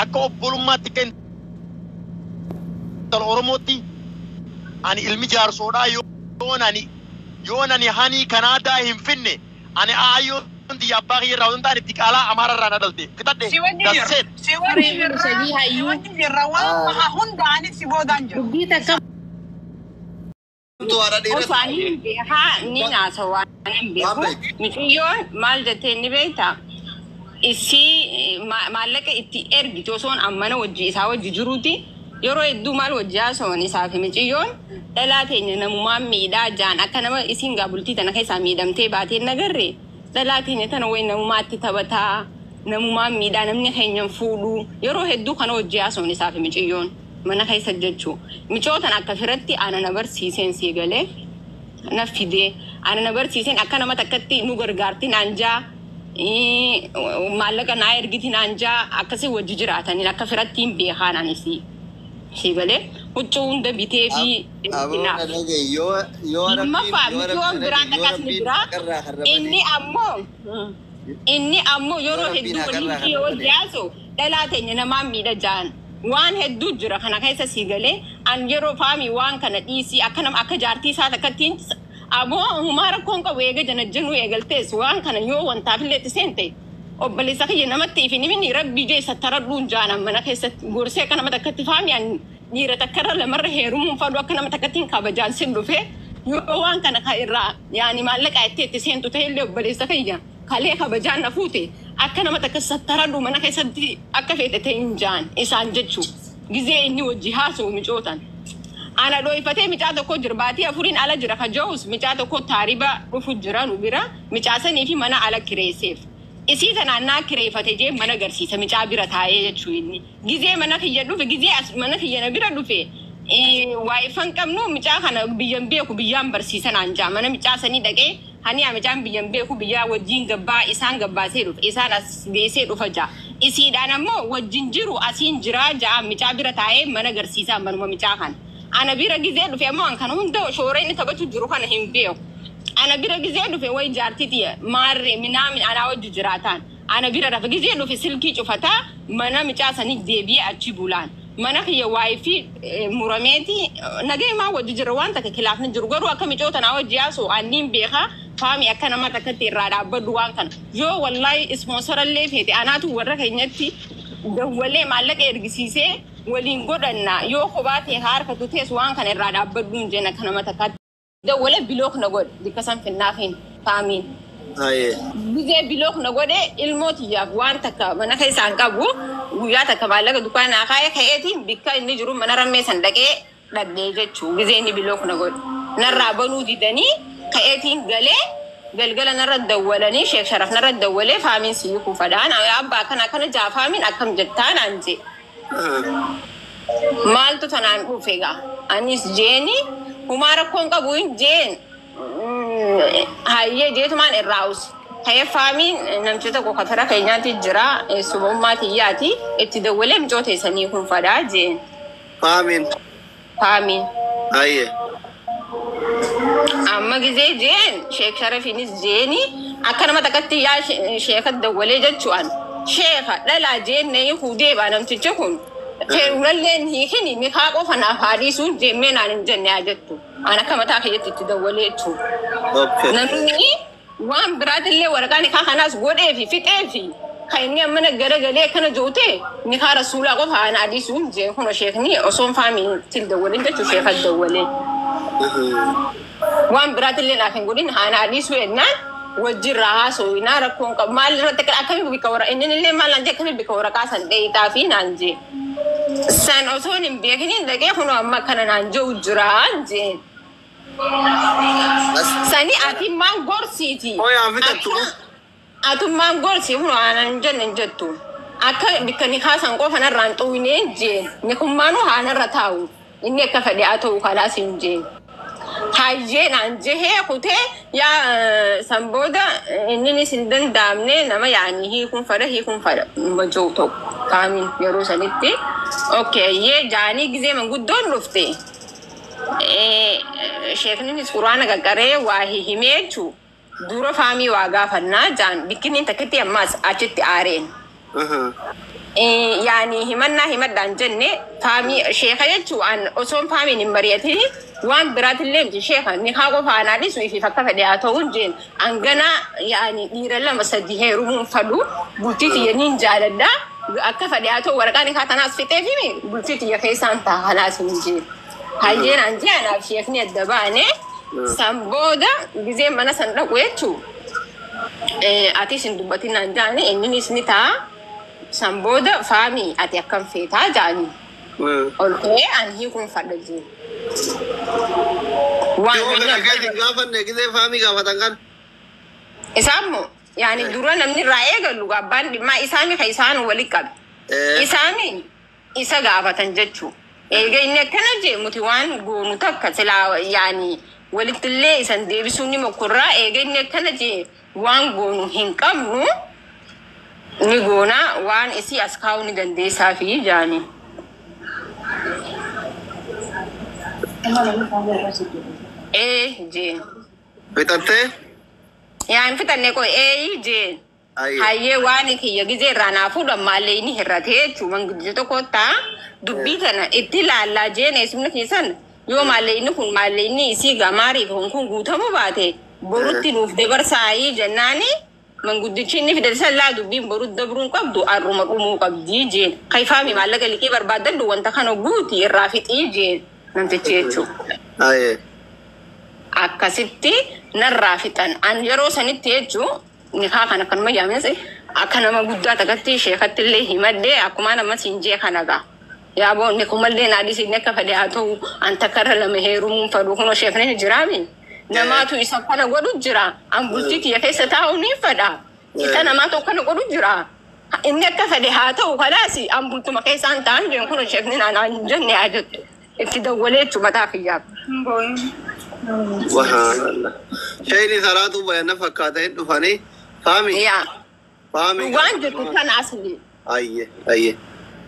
Akka obbolummaatti, akka intala Oromootti, ani ilmi jaarsoodhaa yoon ani hanii Kanaadaa hin finne, ani aayyoon tiyya abbaa kiyya irraa osoo hin taane diqaalaa Amaara irraa na dhalte. Fixadhe. Si wajji jirra. Dasseet. Si wajji jirra. Sadii Si hayyuu. wajji jirra. Waan hundaanis si boodaan jiru. Dubbii takka Haadha dhiira. Osoo ani hin beekaa ni naasa waan hin beeku. Mucayyoon maal jettee ni beektaa? Isii maallaqa itti ergite osoon ammana wajji isaa wajji jiruuti. Yeroo hedduu maal wajji haasawan isaa fi mucayyoon, dhalaa teenya namumaan miidhaa jaan, akka nama isiin gaa bultii tana keessaa miidhamtee baateen nagarre, dhalaa teenya tana wayi namumaatti taphataa, namumaan miidhaa, namni keenya hin fuudhu. Yeroo hedduu kana wajji haasawan isaa fi mucayyoon mana keessa jechuu. Micootan akka firatti ana na barsiiseen sii galee na fidee ana na barsiiseen, akka nama takkatti nu gargaarti naan jaa, maallaqa naa ergiti naan jaa, akkasii wajji jiraatanii akka firatti hin beekaa naan isii sii galee huccuu hunda bitee fi Aboo, naaf. na dhaga'i, yoo Lammaffaa Rabbiin yoo mucayyoon Rabbiin biraan yoo takkas ni Rabbiin jira. haqarraa harra Inni malee ammoo inni ammoo yoo yeroo Rabbiin hedduu waliin haqarraa dhiyoo harra malee jaasu dhalaa teenya namaan miidha jaan. Waan hedduu jira kana keessa sii galee an yeroo faamii waan kana dhiisii, akka nama akka jaartii isaa takkattiin aboo humaa rakkoon qabu eega janajjanuu eegaltees, waan kana yoo wantaaf illee itti seente, obboleessa kiyya namatti ifin himini, rabbii jee isa taradhuun jaanan mana keessatti gorsee, akka nama takkatti faamii an dhiira takkarra lamarra heerumuun fadhu, akka nama takkattiin kabajaan sin dhufe, yoo waan kana ka irraa yaani maallaqa itti itti seentu ta'e illee, obboleessa kiyya kalee kabajaan na fuute, akka nama takka sattaradhu mana keessatti akka feete ta'e hin jaan isaan jechuu gizee inni wajji haasa'u micootan. Ana dhooyfatee micaa tokko jira, baatii 4n ala jira ka ja'us, micaa tokko taariba dhufu jira nu bira, micaasanii fi mana ala kireesseef. Isii tanaan naa kireeffate jee mana garsiisa micaa bira taa'ee jechuu inni. Gizee mana kiyya dhufe, gizee as mana kiyya na bira dhufe, waa'ifan qabnu, micaa kana biyyan beeku, biyyaan barsiisan aan jaa, mana micaa sanii dhaqee haniyaa micaan biyyan beeku, biyyaa wajjin gabbaa isaan gabbaasee dhufe, isaan as geessee dhufa jaa. Isiidhaan ammoo wajjin jiru, asiin jiraa jaa, micaa bira taa'ee mana garsiisaa manuma micaa kana. Ana bira gizee dhufe ammoo an kana hunda shoora inni taphachuu jiru kana hin beeku. Ana bira gizee dhufe wayi jaartii tiyya maarree minaamin anaa wajji jiraataan. Ana bira rafa, gizee dhufe silkii cufataa, mana micaa sanii deebi'ee achi bulaan. Mana kiyya WiFi murameeti nagayumaa wajji jira, waan takka kilaafni jiru, garuu akka micoota naa wajji yaasu anniin beekaa. Faami, akka nama takkatti irraa dhaabbadhu waan kana. Yoo wallaahi sponsorallee feete, anaatu warra keenyatti dawwalee maallaqa ergisiisee waliin godhanna. Yoo kophaa ta'e harkatu tees, waan kana irraa dhaabbadhu hin jeen, akka nama takkaatti. Dawwalee block na godhe bikka san finnaafiin faamiin. Aye. Gizee block na godhe, ilmoo tiyyaaf waan takka mana keessaan qabu, guyyaa takka maallaqa dukkaanaa kaayee ka'eetiin bikka inni jiru mana rammee san dhaqee dhaqee jechuu. Gizee inni block na godhe narraa banuu didanii, ka'eetiin galee, galgala narra dawwalanii, Sheek Sharaf narra dawwalee, faamiin siyyi kuufadhaan, abbaa akkana akkana jaa, faamiin akkam jettaan aan jee. Maaltu tanaan dhufe gaa? Anis jeeni humaa rakkoon qabu hin jeen, hayyee jeetumaan irraa us. Ta'ee faamiin namtichi tokko kafira keenyaatti jira, eessumummaa tiyyaati, itti dawwalee micoo teessanii kun fadhaa jeen. Faamiin. Faamiin. Aye. Amma gizee jeen Sheek Sharafiinis jeeni akka nama takkatti yaa sheeka dawwalee jechuudhaan, sheeka dhalaa jeen na hiikuu deebaa, namtichi kun feerullallee hiikini, nikaa qofa naaf haa dhiisuun jeemmee naan hin jenne haa jettu. An akka mataa kiyyatti itti dawwalee jechuudha. Namni waan biraatillee waraqaa nikaa kanaas godhee fi fixee fi kan inni ammana garagalee akkana jiru nikaa rasuulaa qofa haa naa dhiisuun jeen. Kun sheekni osoon faamiin itti dawwalin jechuu sheeka dawwalee. Waan biraatillee naaf hin godhin, haa naa dhiisuu jennaan wajjirraa haasoo rakkoon qabu maal irratti akkamii bika wara inni illee maal naan jee, akkamii bika waraqaa san dheeyitaa fi naan jee. San osoo hin beekiniin dhaqee kunoo amma akkana naan jiru jiraan jeen. Sani ati maan gorsiiti. Ooyaan fixattu. Atummaan gorsi kun aanan hin jenne hin jettu. Akka bikka nikaa san qofa narraan xuwinee jeen. Nikummaanuu haanarra taa'u. Inni akka fedhe haa ta'u kalaas hin jeen. Hayyee naan jehee kutee yaa, san booda inninis hin danda'amne, nama yaani hiikuun fedha hiikuun fedha jiru tokko kaamiin yeroo sanitti. Okay, yee jaanii gizee manguddoon dhufte. Sheekninis quraana qaqqaree waa himee jechuu dura faamii waa gaafannaa jaan, bikkiniin takkitti ammaas achitti aareen. Yaani himannaa himadhaan jenne faamii sheeka jechuun an osoon faamiin hin mari'atin waan biraatillee miti sheeka ni haa qofa anaa dhiisu ifiif akka fedhe haa ta'u jeen an ganaa yaani dhiira lama sadi heerumuun fadhu bultii tiyya niin jaaladha akka fedhe haa ta'u waraqaa ni haa tanaas fixee fi bultii tiyya keessaan ta'a kanaas hin jeen. Hayyeen an jee anaaf sheekni adda baane san booda gizee mana san dhaqu jechuu atis hin dubbatin naan jaani inninis ni ta'a. San booda faamii ati akkam feetaa jaani ol ka'ee an hiikuun fadha jee. Waan Yoo inni kana abbaan keessa hin gaafanne gisee faamii gaafatan kan. Isaan moo yaani dura namni irraa eegalu abbaan dhimmaa isaanii ka isaan walitti qabe. Isaani isa gaafatan jechuu. Eega inni akkana jee nuti waan goonu takka silaa yaani walittillee isan deebisuu ni mokorraa eega inni akkana jee waan goonu hin qabnu ni goona waan isii as kaa'uu ni dandeessaa fi jaani. Ee jeen. Fixattee? Yaa hin fixanne qoy ee jeen. Ayyee. Hayyee waan kiyya gizee irraa naa fuudhan maallee inni hir'atee jechuun manguddicha tokko ta'a. Dubbii kana itti laallaa jeen eessumni keessan yoo maallee inni kun maallee inni isii gamaariif kun guutamuu baate borutti nuuf dabarsaayii jennaani manguddichi inni fidate san laa dubbiin borutti dabruun qabdu arruma dhumuu qabdii jeen. Kaifaami maallaqa liqii barbaadadhu wanta kana guuti irraa fixii jeen namtichi jechuudha. Ayyee. Akkasitti narraa fixan. An yeroo sanitti jechuun nikaa kana akkanuma yaamnes akka nama guddaa takkatti sheekatti illee himadhee akkuma nama siin jee kana gaa. Yaa boonni kumallee naa dhiisinni akka fedhe haa ta'u an takkarra lama heerumuun fedhu kunoo sheekni ni jiraami. Namaatu isa kana godhu jira. An bultii kiyya keessa taa'u ni fedha. Isa namaatu akkana godhu jira. Inni akka fedhe haa ta'u kalaas an bultuma keessaan ta'an jeen kunoo sheekni naan jenne haa jettu. Itti dawwalee jechuun mataa kiyyaaf. Subhanallah. Shayni salaatu bayanna fakkaata hin dhufanii. Faami. Yaa. Faami. Waan jettu kana asli. Ayyee. Ayyee.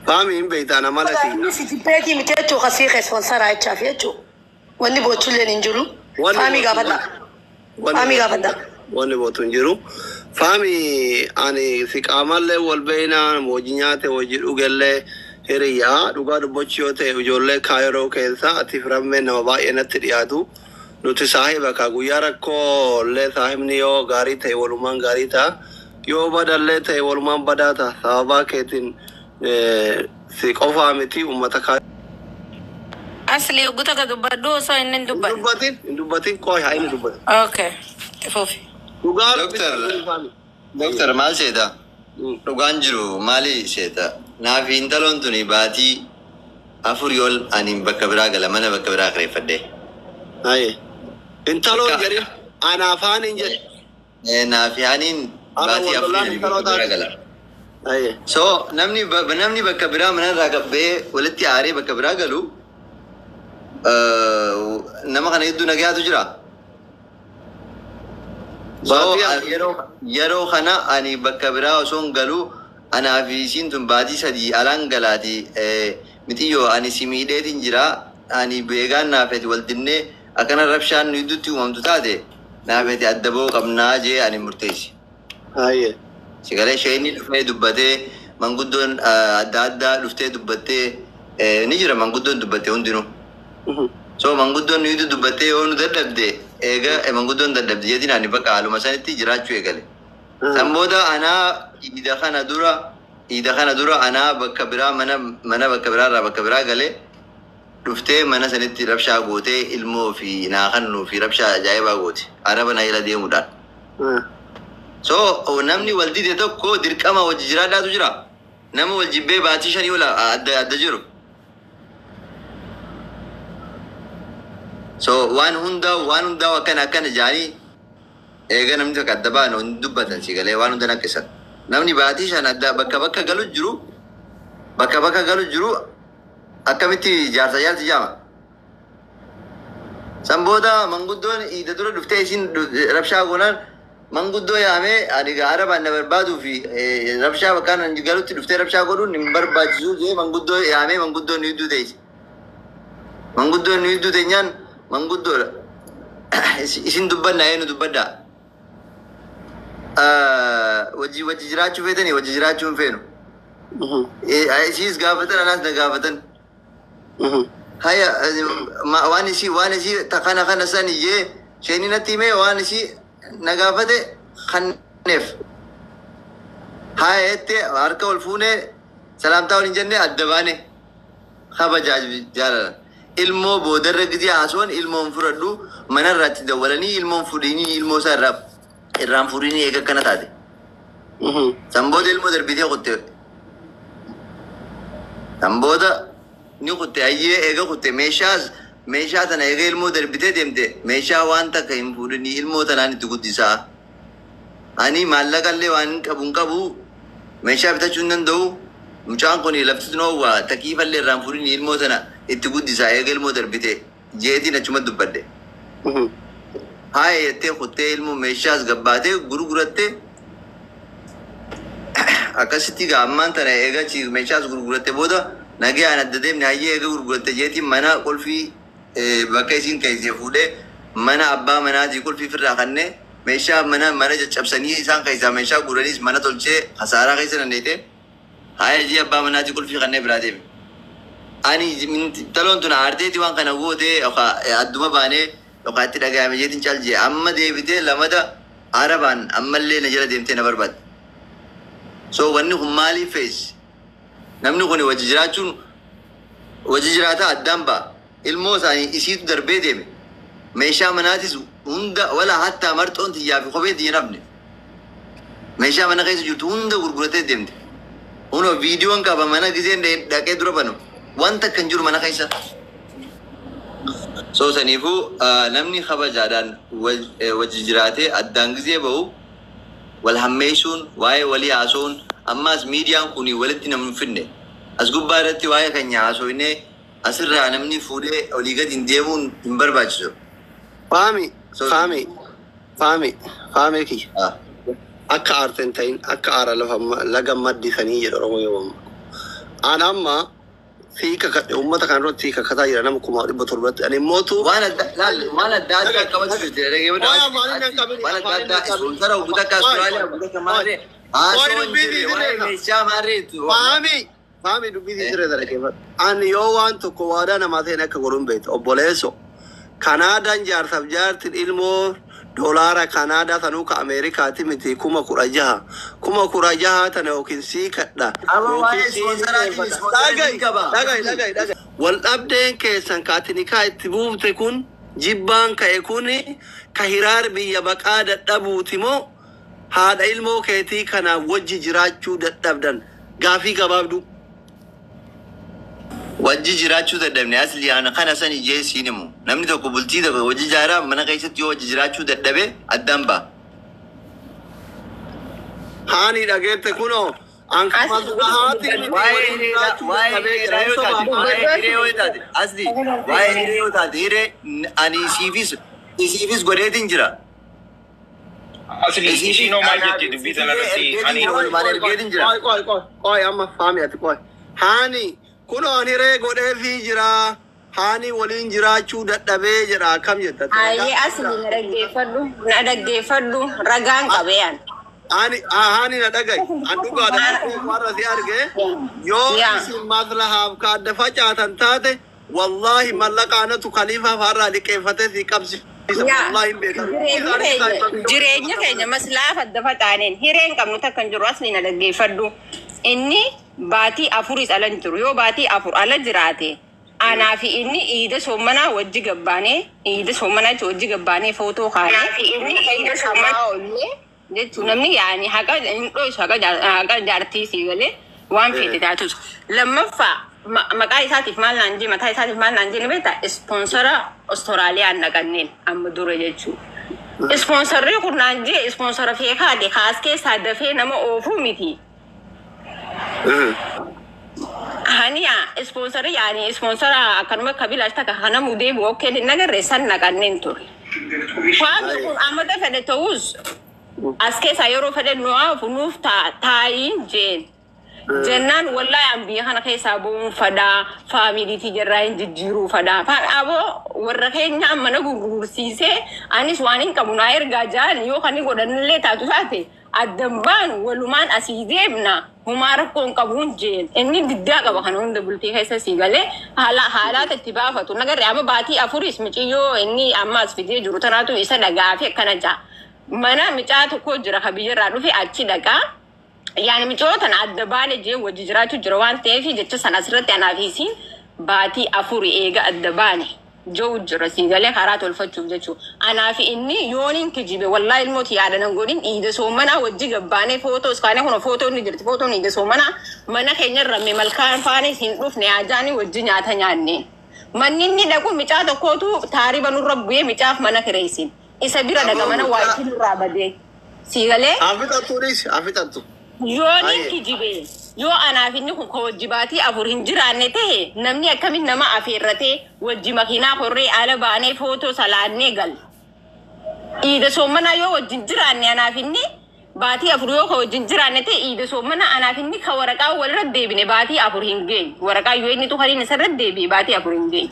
Faami hin beektaa nama lati. Inni si jibbeetii miti jechuu kasii responsaraa jechaaf jechuu. Wanni boochulleen hin jiru. Faamii gaafadha. Faamii gaafadha. Wanni bootu hin jiru. Faami ani si qaamallee wal beeknaa hojii nyaate hojii dhugellee hiriyaa dhugaa dubbachuu yoo ta'e ijoollee kaayiroo keessa ati firammee nama baay'ee natti dhiyaatu. Nuti saahiba ka guyyaa rakkoo illee saahibni yoo gaarii ta'e walumaan gaarii ta'a. Yoo badallee ta'e walumaan badaa ta'a. Sababaa keetiin si qofaa miti uummata kaayiroo. Asli guutuu akka dubbadhu osoo inni hin Hin dubbanne. dubbatin hin dubbatin qoy haa inni dubbatu. Okay. Fufi. Dhugaa Doktar. Doktar maal seeta? Dhugaan jiru maali seeta? Naaf intaloon tuni baatii afurii ol ani bakka biraa gala mana bakka biraa kireeffadhe. Aye. Intaloon jedhin ana afaan hin jedhe. Naaf yaaniin Ana baatii afurii wallolaan ani intaloo bakka biraa taate. gala. Aye. So namni namni bakka biraa manarraa qabbee walitti aaree bakka biraa galu nama kana hedduu nagayaatu jira. So Baatii afur. yeroo kana ani bakka biraa osoo hin galu anaa fi isiin tun baatii sadii alaan galaati mitiyyoo ani si miidheetiin jira ani beegaan naafeti wal dinnee akkana rabshaan nu gidduutti uumamtu taate naafeti adda ba'uu qabnaa jee ani murteessi. Aye. Sigalee isheen dhufee dubbatee manguddoon adda addaa dhuftee dubbattee ni jira manguddoon dubbattee hundinuu. So manguddoon nuyitu dubbattee yoo nu dadhabde eega manguddoon dadhabde jeetiin ani bakka haaluma sanitti jiraachuu eegale. San booda anaa iida kana dura anaa bakka biraa mana mana bakka biraarraa bakka biraa galee dhuftee mana sanitti rabshaa gootee ilmoo fi naakannuu fi rabshaa ajaa'ibaa goote araba na jala deemuudhaan. So namni wal dide tokko dirqama wajji jiraadhaatu jira. Nama wal jibbee baatii shanii ol adda adda jiru. So waan hundaa akkana akkana jaanii eega namni tokko adda ba'an hin dubbatan si galee waan hunda naqqisan. Namni baatii shan adda bakka bakka galu jiru bakka bakka galu jiru akkamitti jaarsa jaarsi jaama. San booda manguddoon iida dura dhuftee isin rabshaa goonaan manguddoo yaamee ani arabaan na barbaaduu fi rabshaa bakka ani galutti dhuftee rabshaa godhuun hin barbaachisu jee manguddoo yaamee manguddoon ni duute. Manguddoon ni duute nyaan manguddoodha. Isin dubbannaa eenyu dubbaddaa? Wajji wajji jiraachuu feetanii wajji jiraachuu hin feenu. Isiis gaafatan, anaas na gaafatan. Haya, waan isii kana kana san iyyee isheen natti himee, waan isii na gaafate kanneef. Haya jettee harka ol fuunee salaamtaa waliin jennee adda baane, kabajaa jaalala. Ilmoo boodarra gizee haasawwan ilmoon fudhadhu manarraatti dawwalanii ilmoon fudhiinii, ilmoo isaa irraa irraan fudhiinii eega akkana taate. San booda ilmoo darbitee kutte. San booda ni kutte, ayyee eega kutte, meeshaas meeshaa tana eega ilmoo darbitee deemte, meeshaa waan takka hin fuudhinii, ilmoo tanaan itti guddisaa. Ani maallaqallee waan hin qabu hin qabu, meeshaa bitachuu hin danda'u. Mucaan kun lafti noowwaa takiifallee irraan fuudhinii, ilmoo tana itti guddisaa eega ilmoo darbite jeetiin achuma dubbadde. Haaya jettee kuttee, ilmoo meeshaas gabbaatee gurgurattee, akkasitti gaa ammaan tana eega meeshaas gurguratte booda nagayaan adda deemne. Hayyee, eega gurguratte jeetiin mana qulfii bakka isiin keessee fuudhee mana abbaa manaatii qulfii firraa kannee, meeshaa mana mana caccabsanii isaan keessaa meeshaa guuraniis mana tolchee kasaaraa keessa dandeete. Haaya jee abbaa manaatii qulfii kannee biraa deeme. Ani taloon tun aarteeti waan kana gootee yookaan adduma baanee yookaan itti dhagahame jeetiin cal jee, amma deebitee lamada arabaan ammallee na jala deemtee na barbaadde. So wanni kun maaliif feesi? Namni kun wajji jiraachuun wajji jiraataa addaan ba'a. Ilmoo isaanii isiitu darbee deeme. Meeshaa manaatis hunda, wala hattaa marxoon tiyyaa fi kopheen tiyya nafne. Meeshaa mana keessa jirtu hunda gurguratee deemte. Kunoo viidiyoon qaba, mana giseen dhaqee dura banu. Wanta kan jiru mana keessa. So saniifuu namni kabajaadhaan wajji jiraatee addaan gisee bahu wal hammeessuun, waa'ee walii haasa'uun, ammaas miidiyaan kun walitti namni hin finne. As gubbaa irratti waa'ee keenya haasofnee asirraa namni fuudhee olii gadi hin deemuun hin barbaachisu. Faami, faami, faami, faami kiyya. Akka aarte hin ta'in, akka aara lafa laga maddisanii jedha Oromoo yoo ammaa. Ani amma sii kakadhe, uummata kana irratti sii kakataa jira, nama 700,000tti. Ani immootu Waan adda laal, waan adda addaa qabatu jirti. Waan afaaniin hin qabin, Waan adda afaaniin addaa hin qabin. Ispoonsara uffata akka Austraaliyaa uffata maarree Waa'ee haasoo hin dubbii jirre, waa'ee sirreessa. meeshaa maarree. Faami, faami, dubbii sii sirreessa, dhaggeeffadhu. Ani yoo waan tokko waadaa namaa ta'een akka godhuun beekta, obboleesso. Kanaadaan jaarsaaf jaartin ilmoo doolaara Kanaadaa sanuu ka Ameerikaati miti, 16,000. 16,000 tana yookiin sii kadha. Amma waa'ee Yookiin sii ispoonsaraatiin liqeeffadha. ispoonsara Dhaga'i, ni qaba. dhaga'i, dhaga'i, dhaga'i. Wal dhabdeen keessan ka ati nikaa itti buufte kun, jibbaan ka'e kun, ka hiraar biyya baqaa dadhabuuti moo haadha ilmoo keetii kanaaf wajji jiraachuu dadhabdan? Gaafii gabaabduu. Wajji jiraachuu dadhabne, asli ana kana san ijee siin himu. Namni tokko bultii tokko wajji jaaraa mana keessatti yoo wajji jiraachuu dadhabe addaan ba'a. Haani dhageette, kunoo haati miti Waa'ee waliin hireedhaa, jiraachuu waa'ee dadhabee jira. hireedhaa yoo taate, Hin waa'ee hiree yoo taate, asli waa'ee hiree yoo taate, hiree ani isiifis godheetiin jira. Asli ishiinoo maal jetti dubbii tana irratti Ergeetiin ani jira, walumaan ergeetiin jira. Qoy, qoy, qoy, qoy, amma faami ati qoy. Haani kunoo ani hiree godheefii jira. Haani waliin jiraachuu dadhabee jedha, akkam jetta? Ayyee, asli na dhaggeeffadhu, na dhaggeeffadhu, ragaan qabee ani. Ani haani na dhagayi. An dhugaadha warra si arge yoo isin maslahaaf ka adda facaatan taate, wallaahi mallaqa anatu kaliifaaf har'aa liqeeffatee si qabsiisa. Wallaahi hin beekan. Jireenya keenya maslaaf adda facaaneen hireen qabnu takka hin jiru. Asli na dhaggeeffadhu. Inni baatii afuris ala hin jiru. Yoo baatii 4 ala jiraate, anaa fi inni iida soommanaa wajji gabbaanee, iida soommanaa jechuun wajji gabbaanee footoo kaanee, inni iida soommanaa oollee jechuun namni yaani haqa hin dho'isu, haqa jaartii sii galee waan feete taatus. Lammaffaa, maqaa isaatiif maal naan jee, mataa isaatiif maal naan jee ni beektaa? Ispoonsara Austraaliyaan naqanneen amma dura jechuudha. Ispoonsarri kun naan jee ispoonsara feekaate kaas keessaa dafee nama oofuu miti. Haniya ispoonsarri yaani ispoonsara akkanuma kabilaas takka kana mudee bu'oo nagarree san naqanneen ture. Waan kun ammata fedhe ta'us as keessaa yeroo fedhe nu hafu nuuf taa'iin jeen. Jennaan wallahi an biyya kana keessaa bu'uun fadhaa, faamiliitii jarraa hin jijjiiruu fadhaa. Aboo warra keenya mana gurgursiisee anis waan hin qabu naa ergaa jaan yoo kan godhanillee taatu taate Addan baanu walumaan asii deemna humaa rakkoon qabuun jeen inni diddaa qaba kana hunda bultii keessa sii galee haala haalaata itti baafatu nagarre amma baatii afuris miciyyoo inni amma as fidee jiru tanaatu isa dhagaa fi akkana ja'a. Mana micaa tokko jira ka biyyarraa dhufe achi dhaqaa. Yaani micoo tana adda baane jee wajji jiraachuu jira waan ta'eef jecha sana asirratti anaaf isiin baatii afuri eega adda baane jiru jira sii galee karaa tolfachuuf jechuu. Anaaf inni yooniin kijibe wallaahi ilmooti yaadanan godhin iida soomanaa wajji gabbaanee footoo iskaanee kun footoon ni jirti footoon iida soomanaa mana keenya irra malkaan faana hin dhufne ajaanii wajji nyaata nyaanne. Manni inni dhaqu micaa tokkootu taariba nurra bu'ee micaaf mana kireessin. Isa bira dhaqa mana waayiti nurraa badee. Sii galee. Afixattu dhiisi afixattu. Yooniin kijibe yoo anaaf inni kun ka wajji baatii afur hin jiraanne tahe namni akkamiin nama afeerratee wajji makiinaa korree ala baanee footoo salaannee gal. Iida soomanaa yoo wajjin jiraanne anaaf inni baatii afur yoo ka wajjin jiraanne ta'e iida soomanaa anaaf inni ka waraqaa walirra deebine baatii afur hin geenye. Waraqaa yoo inni tuqaniin isarra deebi'e baatii afur hin geenye.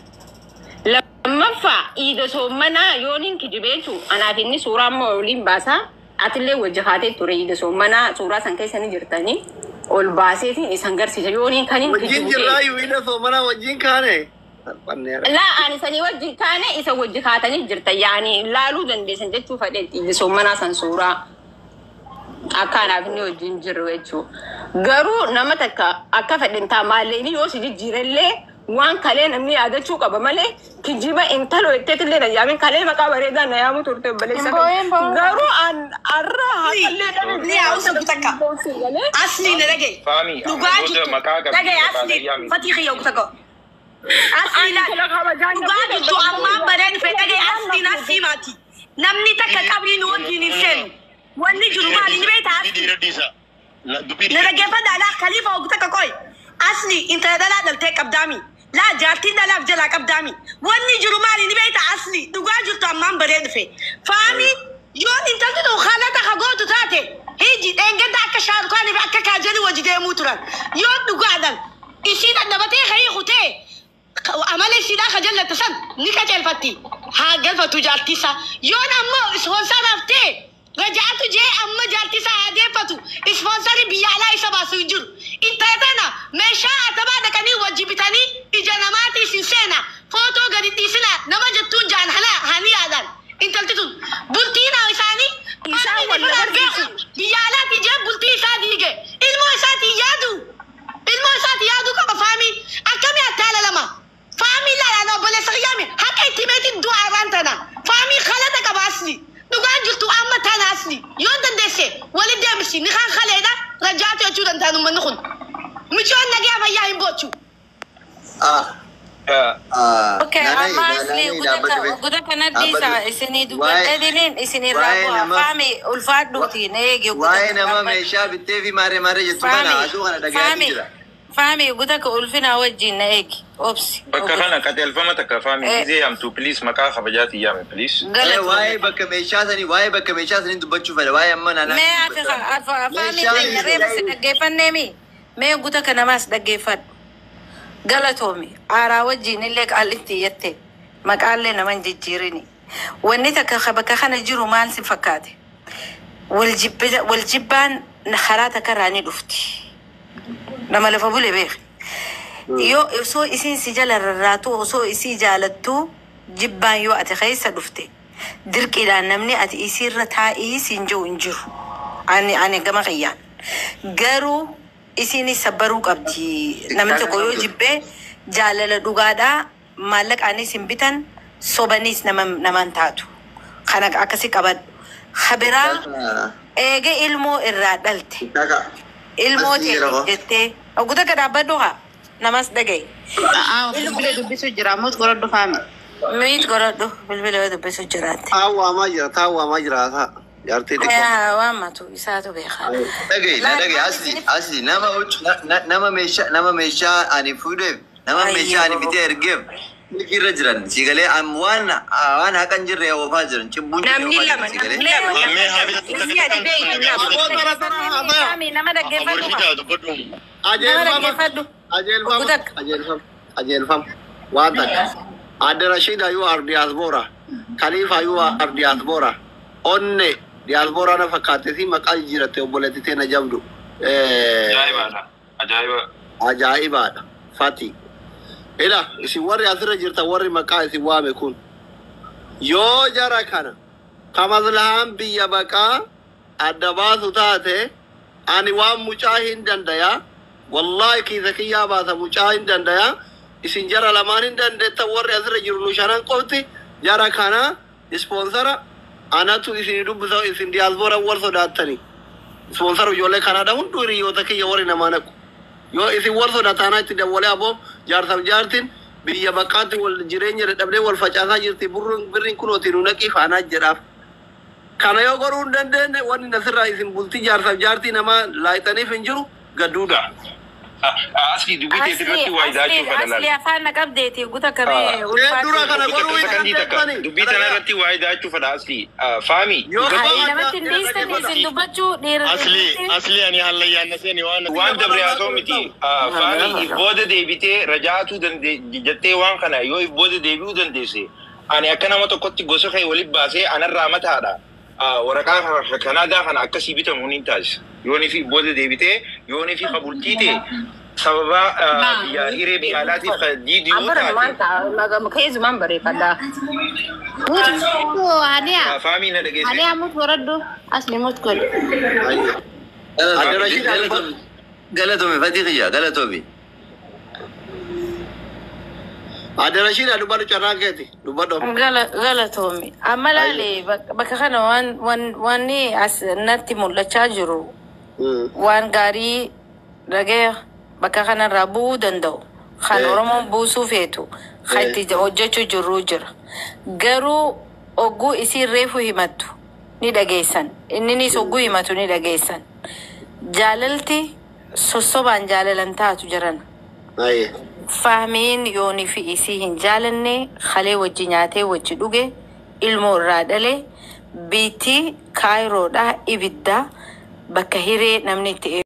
Lammaffaa iida soomanaa yooniin kijibe jechuun anaaf inni suuraa ammoo waliin baasaa. Atillee wajji haatee ture iida soomanaa suuraa san keessa ni jirtanii ol baaseetiin isan garsiisa yooniin kan hin Wajjin kijibu jirraa ta'e. iyyuu iida soomanaa wajjin kaane. Laa ani sanii wajjin kaane isa wajji haatanii jirta yaani laaluu dandeessan jechuu fedhe iida soomanaa san suuraa akka anaaf inni wajjin jirru jechuu. Garuu nama takka akka fedhen taa maallee yoo si jijjiirellee waan kalee namni yaadachuu qaba malee kijiba intaloo jetteetillee na yaamin kalee maqaa bareedaa na yaamu turte obboleessa Hin boo'in boo'in. Garuu an arra haqallee dhabe Ni haawusa gutakka. Asli na dhagaye. Faami amma Dhugaa booda jirtu. maqaa qabdi Dhagaye maqaa asli. yaami. Fatii kiyya gutakka. Asli Ani tola kabajaan dhugaa jirtu ammaan bareen dhufe dhagaye asli na simaati. Namni takka qabrii nu wajjin hin seenu. Wanni jiru maali ni beektaa asli. Na dhaggeeffadhaa laa khalifa gutakka qoy. Asli intala dhalaa dhaltee qabdaami. Laa jaartiin dhalaaf jalaa qabdaami. Wanni jiru maali ni beektaa asli. Dhugaa jirtu ammaan baree dhufe. Faami yoo intalti tun haalata hagootu taate hiji dheengadda akka shaarukaanii fi akka kaajanii wajji deemuu turan. Yoo dhugaadhaan isii dadhabatee hayii kutee amala isiidhaa ka jallatte san ni qaceelfatti. Haa galfatu jaartii isaa. Yoon ammoo ispoonsaraaf ta'e raja'atu jee amma jaartii isaa haa deeffatu. Ispoonsarii biyya alaa isa baasu hin jiru. Intala tana meeshaa atabaa dhaqanii wajji bitanii ija namaatii isin seena. Footoo gadi dhiisina nama jettuun jaan hani yaadaan. Intalti tun bultii naa isaanii Isaan wal beeku. Biyya alaatti jee bultii isaa diige. Ilmoo isaatii yaadu. Ilmoo isaatii yaaduu qaba faamii. Akkamii attaala lama. Faamii laalaan obboleessa qiyyaame haqa itti meetiin du'a irraan tana. Faamii kalata qaba asli. Dhugaan jirtu amma tana asli. Yoo dandeesse walitti deebisi ni kan kaleedha rajaatu jechuu danda'an uummanni kun. Michoon nagaa fayyaa hin boochu. Okay, amma asli guda kana dhiisa isinii dubbadhee isinirraa bu'a. Faami ulfaadhuutiin eegi guda Waa'ee nama meeshaa bittee fi maaree maaree jettu kana haasuu kana dhagayaa jira. Faami guda ka ulfinaa wajjin na eegi obsi. Bakka kana qajeelfama takka faami gizee yaamtu please maqaa kabajaatiin yaame please. Waa'ee bakka meeshaa sanii waa'ee bakka meeshaa sanii dubbachuu fedha waa'ee amma naannoo. Mee ati faami keenya reefu si dhaggeeffanneemi mee guda ka namaas dhaggeeffadhu. Galatoomi aaraa wajjin illee qaallitti jette maqaallee nama hin jijjiirini. Wanni takka bakka kana jiru maal si fakkaate? Wal jibbaan karaa takka irraa ni dhufti. Nama lafa bule beek. Yoo osoo isiin si jala rarraatu osoo isii jaalattu jibbaan yoo ati keessa dhufte dirqiidhaan namni ati isiirra taa'ii siin jiru hin jiru. Ani gama kiyyaan. Garuu isiinis sabbaruu qabdi. Namni tokko yoo jibbee jaalala dhugaadhaa maallaqaanis hin bitan sobaniis naman taatu. Kana akkasi qabadhu. Kabiraa eega ilmoo irraa dhalte. Ilmoo ta'e jettee oguta gad dhaabbadhu haa namas dhagaye. Bilbila dubbisu jira ammoo gorodhu faami. Miit gorodhu bilbila dubbisu jiraate. Taawwamaa jira taawwamaa jira jaartii xiqqoo. Waamatu isaatu beekaa. Dhagaye na dhagaye asli asli nama nama meeshaa ani fuudheef nama meeshaa ani bitee ergeef irra jiran sigalee waan waan haqan jirre oofaa jiran cibbuun Namni lama namni lama. Nama dhaggeeffadhu. Nama dhaggeeffadhu. Ajeelfama ajeelfama waan takka. Adde Rashida you are diaspora. Khalifa you are diaspora. Onne Diyaasbooraa na fakkaate si maqaa jijjiiratte obboleetti teena jabdu. Ajaa'ibaadha. Ajaa'iba. Ajaa'ibaadha. Fati. Ila isin warri asirra jirtan warri maqaa isin waame kun yoo jara kana ka maslahaan biyya baqaa adda baasu taate ani waan mucaa hin dandaya wallaahi kiisa kiyyaa baasa mucaa hin dandaya isin jara lamaan hin dandeettan warri asirra jiru nu shanan qofti jara kana ispoonsara anatu isin dubbisa isin diyaasboora wal sodaattani ispoonsara ijoollee kanaadha hunduu hiriyoota kiyya warri namaa naqu yoo isin wal sodaataanaa itti dawwalee aboo jaarsaaf jaartiin biyya baqaatti wal jireenya dadhabdee wal facaasaa jirti birriin kunooti nu naqii faanaa jedhaaf. Kana yoo godhuu hin dandeenye wanni nasirraa isin bultii jaarsaaf jaartii namaa laayitaniif hin jiru gadduudha. Asli dubbii teetii irratti waa idaachuu fedha Asli laala. afaan na qabdeeti guta kamee Dura kana godhuu hin Sakandii takka dandeessani. dubbii tana irratti waa idaachuu fedha asli. Faami. Yoo Namatti hin dhiistan isin dubbachuu dhiira. Asli asli ani hallayyaan na seeni waan Waan dabre haasoo miti. Faami if booda deebitee rajaatuu jettee waan kana yoo if booda deebi'uu dandeesse ani akka nama tokkotti gosa kee walitti baasee anarraa mataadha. Waraqaa Kanaadaa kana akkasii bitamu ni taasisa. Yoonii fi booda deebitee yoonii fi kabultii ta'e sababa biyya hiree biyya alaatiif diidii yoo taate. Keessumaan bareeffadha. Aniya. Faamii na dhageesse. Aniya mut godhadhu. Asli mut godhu. Galatoomi Fatii kiyya galatoomi. Adarashiidha dubbadhu carraan keeti dubbadhu. Galatoomi. Amma laale bakka kana waan wanni as natti mul'achaa jiru waan gaarii dhagee bakka kanarraa bu'uu danda'u. Kan Oromoon buusuu feetu kan itti hojjechuu jirru jira. Garuu ogguu isiin reefu himattu ni dhageessan. Inninis ogguu himatu ni dhageessan. Jaalalti sossobaan jaalalan taatu jiran. Fahmiin yoonii fi isii hin jaalanne kalee wajji nyaatee wajji dhuge ilmoo irraa dhale biitti kaayiroodhaa ibiddaa bakka hiree namni itti